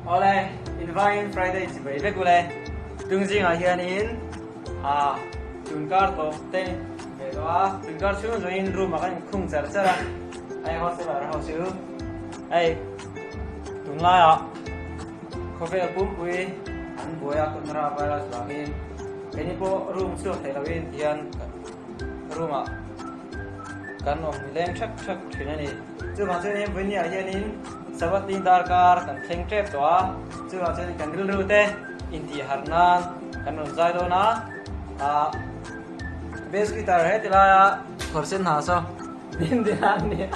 Awle, invaiin Friday chibai vek ule. Tung zingah hianin ah tunkar tawp te ve tawh a, tunkar chhung zawhin room ah kan inkhung char char a, hei hostel ah ho chu hei tunlaiah khawvel pumpui an buai a corona virus vangin keini pawh room chhuak thei loin tihian room ah kan awm leng thak thak thin a ni. Chuvang chuanin Vawini-ah hianin Sabbath ni darkar kan thleng tep tawh a, chuvang chuanin kan rilru te intih harh nan kan rawn zai dawn a, ah bass guitar he ti laia khawr sen hna saw din din a nia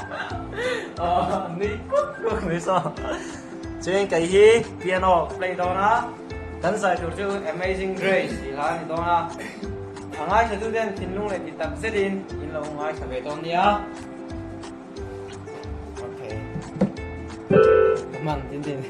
aw nui kuk kuk mai saw. Chuanin kei hi piano play dawn a, kan zai tur chu Amazing Grace tih hla a ni dawn a, a ngaithla tu ten thinlung leh ti tak zetin in lo ngaithla ve dawn nia. Okay. Come on, din din.